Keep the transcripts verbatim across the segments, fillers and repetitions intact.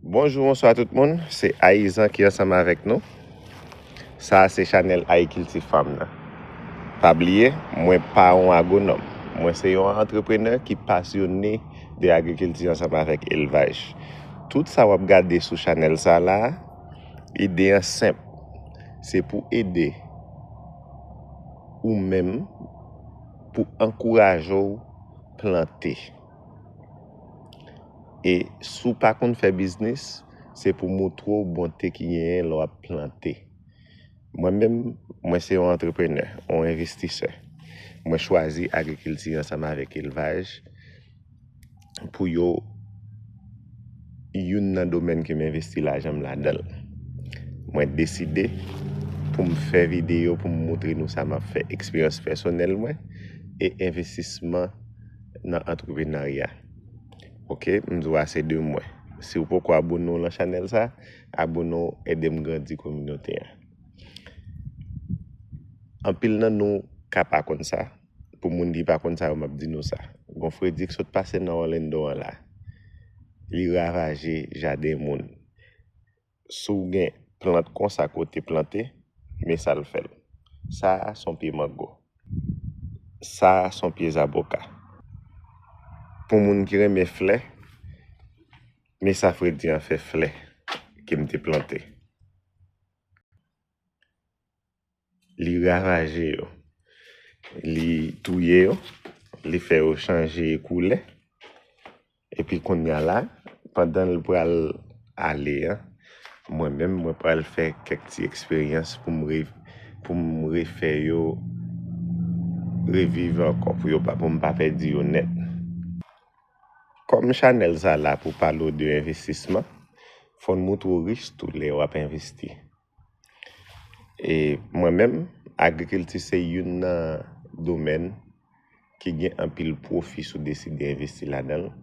Bonjou, bonswa tout moun. Se Ayizan ki ansanm avèk nou. Sa a se chanèl Ayikilti Fam nan. Pa bliye, mwen pa yon agwonòm. Mwen se yon antreprenè ki pasyone de agrikilti ansanm avèk elvaj. Tout sa w ap gade sou chanèl sa la, ide an senp. Se pou ede ou menm, pou ankouraje w plante. E si w pa konn fè biznis, se pou moutre w bonte ki genyen lè w ap plante. Mwen menm, mwen se yon antreprenè, yon envestisè. Mwen chwazi agrikilti ansanm avèk elvaj pou yo youn nan domèn ke m envesti lajan m ladan l. Mwen deside pou m fè videyo pou m moutre nou sa m ap fè, eksperyans pèsonèl mwen e envestisman nan antreprenarya. Oke, m di w ase de mwen. Si w poko abone w nan chanèl sa, abone w, ede m grandi kominote a. Anpil nan nou ka pa konn sa. Pou moun ki pa konn sa yo, m ap di nou sa. Gon fredi k sot pase nan Orlando an la. Li ravaje jaden moun. Si w gen plant konsa ke w te plante, men sa l fè l. Sa a se yon pye mango. Sa a se yon pye zaboka. Pou moun ki renmen flè, men sa fredi an fè flè ke m te plante. Li ravaje yo. Li touye yo. Li fè yo chanje koulè. Epi kounye a la, pandan l pral ale an, mwen menm, mwen pral fè kèk ti eksperyans pou m re-, pou m refè yo reviv ankò, pou yo pa, pou m pa pèdi yo nèt. Kòm chanèl sa la pou pale w de envestisman, fò n moutre w risk tou lè w ap envesti. E mwen menm, agrikilti se youn nan domèn ki gen anpil pwofi si w deside envesti ladan l.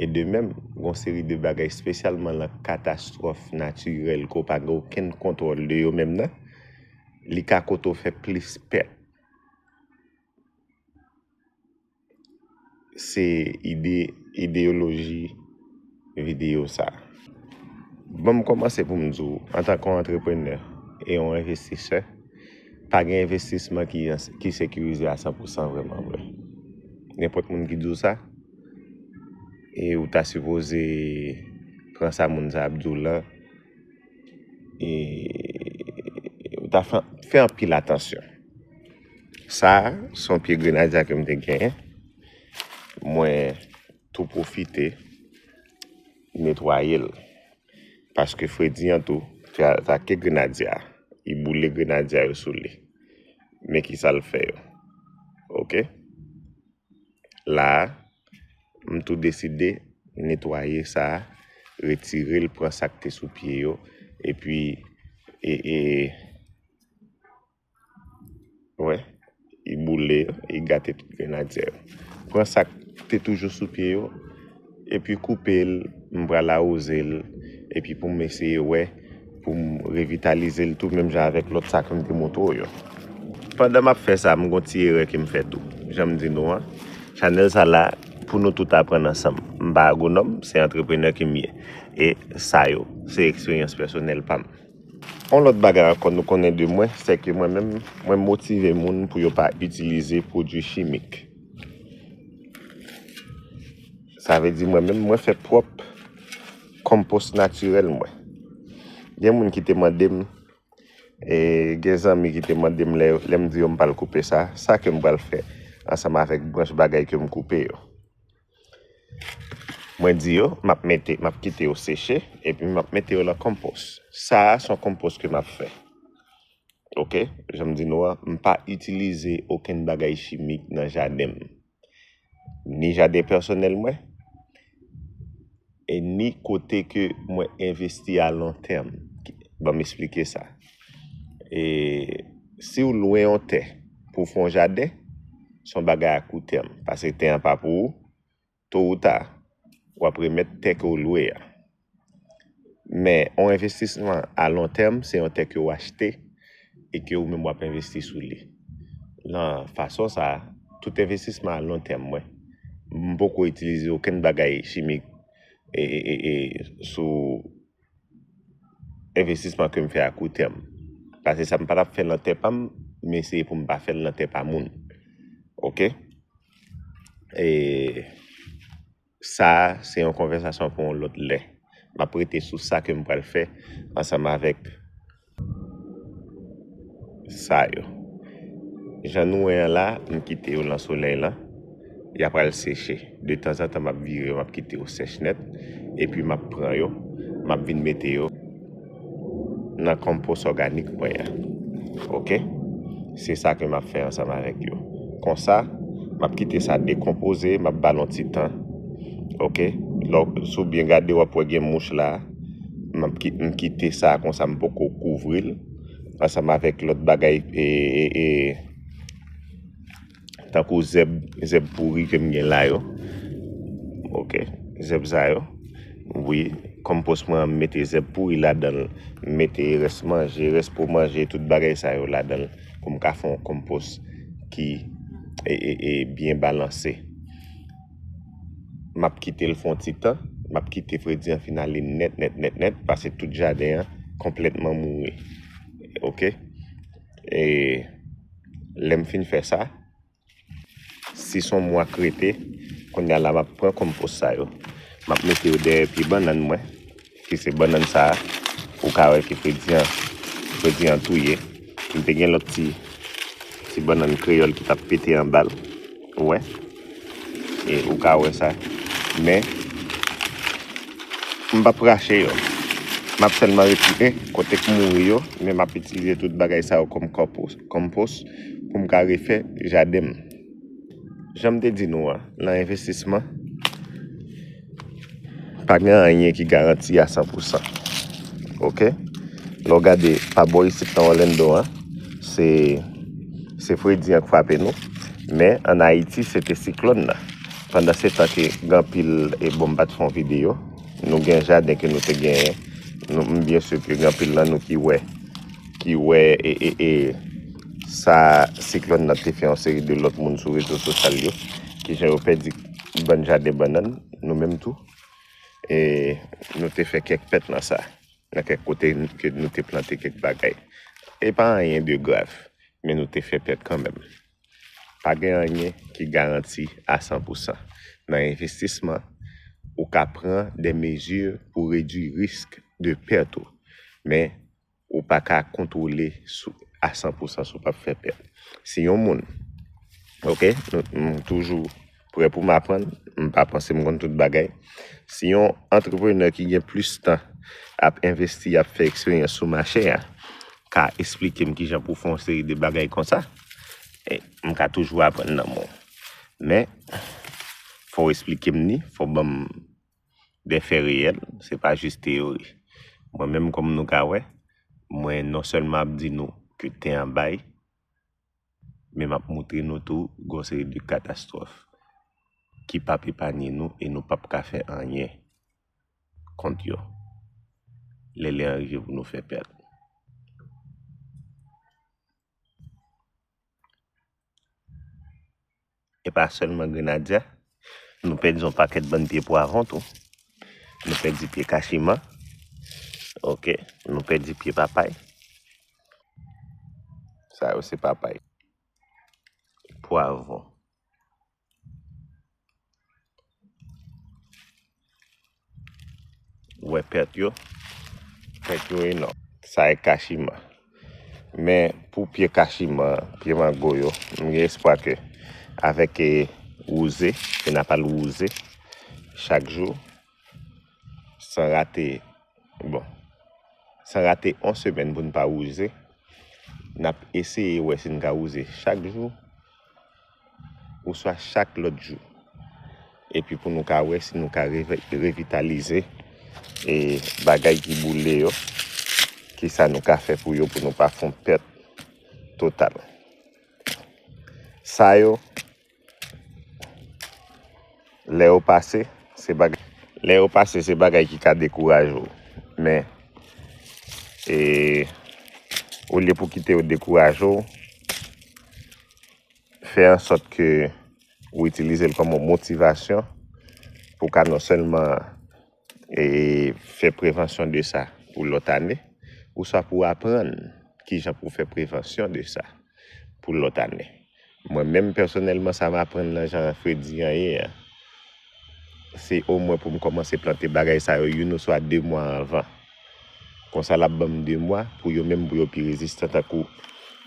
E de menm, gon seri de bagay, espesyalman nan katastwòf natirèl ke w pa gen okenn kontwòl de yo menm nan, li ka kote w fè plis pèt. Se ide, ideyoloji videyo sa. Ban m kòmanse pou m di w, antanke yon antreprenè e yon envestisè, pa gen envestisman ki, ki sekirize a san pou san vrèman vre. Nenpòt moun ki di w sa, e ou ta sipoze pran sa moun sa ap di w lan, e ou ta fè, fè anpil atansyon. Sa a, se yon pye grenadya ke m te genyen. Mwen tou pwofite netwaye l. Paske fredi an tou te atake grenadya a. Li boule grenadya yo sou li. Men ki sa l fè yo. Oke? La a, m tou deside netwaye sa a, retire l, pran sa k te sou pye yo, epi, e, e, wè, li boule yo, li gate tout grenadya yo. Pran sa k te toujou sou pye yo, epi koupe l, m pral awoze l, epi pou m eseye wè, pou m revitalize l tou, menm jan avèk lòt sa ke m te montre w yo. Pandan m ap fè sa, m gon ti erè ke m fè tou. Jan m di nou an, chanèl sa la, pou nou tout aprann ansanm. M pa agwonòm, se antreprenè ke m ye. E sa yo, se eksperyans pèsonèl pa m. Yon lòt bagay ankò nou konnen de mwen, se ke mwen menm, mwen motive moun pou yo pa itilize pwodui chimik. Sa vle di mwen menm, mwen fè pwòp konpòs natirèl mwen. Gen moun ki te mande m, e gen zanmi ki te mande m lè, lè m di yo m pral koupe sa, sa ke m pral fè ansanm avèk branch bagay ke m koupe yo. Mwen di yo, m ap mete, m ap kite yo seche, epi m ap mete yo nan konpòs. Sa a, se yon konpòs ke m ap fè. Oke? Jan m di nou an, m pa itilize okenn bagay chimik nan jaden m. Ni jaden pèsonèl mwen, e ni kote ke mwen envesti a lon tèm. Ban m esplike sa. E si w lwe yon tè pou w fè yon jaden, se yon bagay a kou tèm, paske tè an pa pou ou, to ou ta, w ap remèt tè ke w lwe a. Men, yon envestisman a lon tèm, se yon tè ke w achte e ke ou menm w ap envesti sou li. Nan fason sa a, tout envestisman a lon tèm mwen, m poko itilize okenn bagay chimik e, e, e, e, sou envestisman ke m fè a koutèm. Paske sa m pa t ap fè nan tè pa m, m eseye pou m pa fè l nan tè pa moun. Oke? E sa a, se yon konvèsasyon pou yon lòt lè. M ap rete sou sa ke m pral fè ansanm avèk sa yo. Jan nou wè an la, m kite yo nan solèy lan. Y ap al seche. De tanzantan, m ap vire yo, m ap kite yo sèch nèt. Epi m ap pran yo, m ap vin mete yo nan konpòs òganik mwen an. Oke? Se sa ke m ap fè ansanm avèk yo. Konsa, m ap kite sa dekonpoze, m ap ba l yon ti tan. Oke? Lè w, si w byen gade, w ap wè gen mouch la. M ap ki-, m kite sa konsa, m poko kouvri l. Ansanm avèk lòt bagay, e, e, e, tankou zèb, zèb pouri ke m gen la yo. Oke, zèb sa yo. Wi, konpòs mwen an, m mete zèb pouri ladan l, m mete rès manje, rès po manje, tout bagay sa yo ladan l pou m ka fè yon konpòs ki, e, e, e, byen balanse. M ap kite l fè yon ti tan, m ap kite fredi an fin ale nèt, nèt, nèt, nèt, paske tout jaden an konplètman mouri. Oke? E lè m fin fè sa, si s on mwa k rete, kounye a la m ap pran konpòs sa yo. M ap mete yo dèyè pye bannann mwen, ki se bannann sa a. Ou ka wè ke fredi an, fredi an touye. M te gen lòt ti, ti bannann kreyòl ki t ap pete anba l. Ou wè? E ou ka wè sa. Men, m p ap rache yo. M ap sèlman retire kote k mouri yo, men m ap itilize tout bagay sa yo kòm konpòs, konpòs pou m ka refè jaden m. Jan m te di nou an, nan envestisman, pa gen anyen ki garanti a san pou san. Oke? Lè w gade pa bò isit nan Orlando an, se, se fredi an k frape nou. Men ann Ayiti, se te siklòn nan. Pandan se tan ke gen anpil, e bon, m pa t fè yon videyo, nou gen jaden ke nou te genyen. Nou, m byen si ke gen anpil nan nou ki wè, ki wè, e, e, e, sa siklòn nan te fè yon seri de lòt moun sou rezo sosyal yo, kijan yo pèdi bann jaden bannann, nou menm tou. E nou te fè kèk pèt nan sa, nan kèk kote ke nou te plante kèk bagay. E pa anyen de grav, men nou te fè pèt kanmenm. Pa gen anyen ki garanti a san pou san. Nan envestisman, ou ka pran de mezi pou redui risk de pèt ou, men ou pa ka kontwole sou, a san pou san si w p ap fè pèt. Si yon moun, oke, nou, m toujou prè pou m aprann, m pa panse m konn tout bagay. Si yon antreprenè ki gen plis tan ap envesti, ap fè eksperyans sou mache a, ka esplike m kijan pou fè yon seri de bagay konsa, e, m ka toujou aprann nan men w. Men, fò w esplike m ni, fò w ban m de fè reyèl, se pa jis teyori. Mwen menm, kòm nou ka wè, mwen non sèlman ap di nou ke tè an bay, men m ap moutre nou tou gon seri de katastwòf ki p ap epanye nou e nou p ap ka fè anyen kont yo lè lè an rive pou nou fè pèt. E pa sèlman grenadya, nou pèdi yon pakèt bann pye pwavon tou. Nou pèdi pye kachiman. Oke, nou pèdi pye papay. Sa yo se papay. Pwavon. Ou wè pèt yo? Pèt yo enòm. Sa e kachiman. Men pou pye kachiman, pye mango yo, m gen espwa ke avèk, e, wouze, ke n ap al wouze chak jou, san rate, bon, san rate yon semèn pou n pa wouze, n ap eseye wè si n ka wouze chak jou, oswa chak lòt jou. Epi pou nou ka wè si nou ka reve-, revitalize, e, bagay ki boule yo, kisa nou ka fè pou yo, pou nou pa fè yon pèt total. Sa yo, lè yo pase, se bagay, lè yo pase, se bagay ki ka dekouraje w. Men, e, olye pou kite yo dekouraje w, fè an sòt ke ou itilize l kòm yon motivasyon pou w ka non sèlman e fè prevansyon de sa pou lòt ane, oswa pou aprann kijan pou fè prevansyon de sa pou lòt ane. Mwen menm pèsonèlman, sa m aprann nan jan Fredi an ye a, se omwen pou m kòmanse plante bagay sa yo youn oswa de mwa anvan. Konsa l ap ban m de mwa pou yo menm pou yo pi rezistan tankou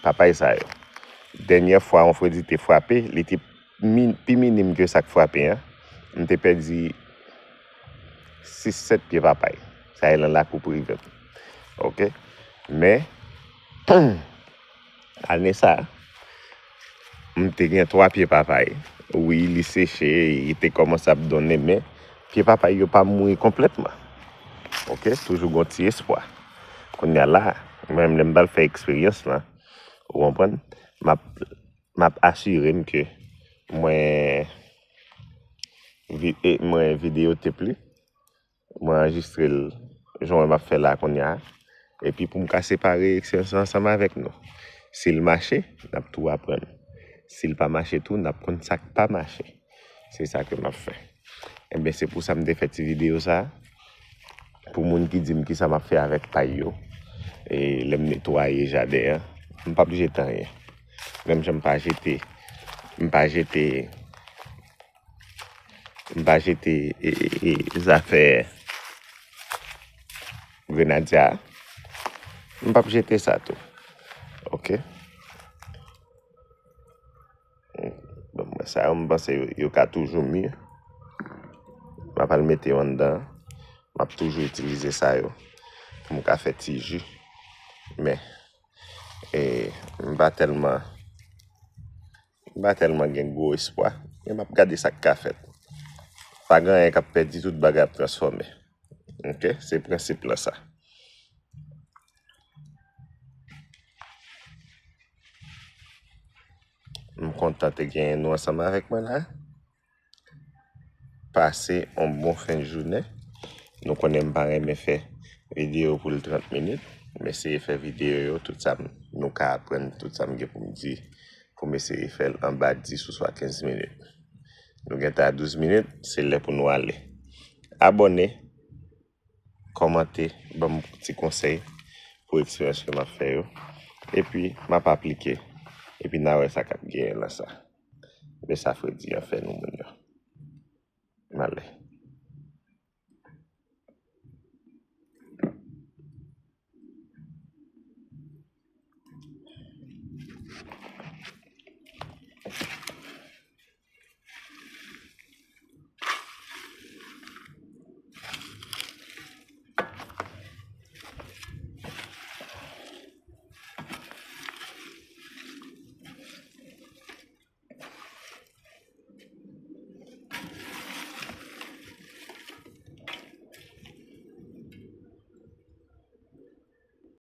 papay sa yo. Dènyè fwa yon fredi te frape, li te mi- pi minim ke sa k frape an. M te pèdi sis sèt pye papay. Sa e lan lakou prive m. Oke? Men, ane sa a, m te gen twa pye papay. Wi, li seche, li te kòmanse ap donnen, men pye papay yo pa mouri konplètman. Oke? Toujou gon ti espwa. Kounye a la, mwen menm lè m pral fè eksperyans lan, ou konprann? M ap, m ap asire m ke mwen, vi- e, mwen videyo te pli. Mwen anrejistre l jan w wè m ap fè la kounye a. Epi pou m ka separe eksperyans lan ansanm avèk nou. Si l mache, n ap tou aprann. Si l pa mache tou, n ap konn sa k pa mache. Se sa ke m ap fè. Enben, se pou sa m te fè ti videyo sa a. Pou moun ki di m kisa m ap fè avèk pay yo. E lè m netwaye jaden an, m p ap jete anyen. Menm jan m pa jete, m pa jete, m pa jete e, e, e, zafè grenadya a, m p ap jete sa tou. Oke? Bon, mwen sa yo, m panse yo, yo ka toujou mi. M ap al mete yo anndan. M ap toujou itilize sa yo pou m ka fè ti ji. Men, e, m pa tèlman, m pa tèlman gen gwo espwa. Men m ap gade sa k ka fèt. Pa gen anyen k ap pèdi, tout bagay ap transfòme. Oke? Se prensip lan sa. M kontan te genyen nou ansanm avèk mwen la. Pase yon bon fen jounen. Nou konnen m pa renmen fè videyo pou l trant minit. M eseye fè videyo yo, tout sa m- nou ka aprann, tout sa m gen pou m di, pou m eseye fè l anba dis oswa kenz minit. Nou gentan a douz minit, se lè pou nou ale. Abòne, kòmante, ban m ti konsèy pou eksperyans ke m ap fè yo. Epi, m ap aplike. Epi, n a wè sa k ap genyen lan sa. Men sa Fredi an fè nou moun yo. M ale.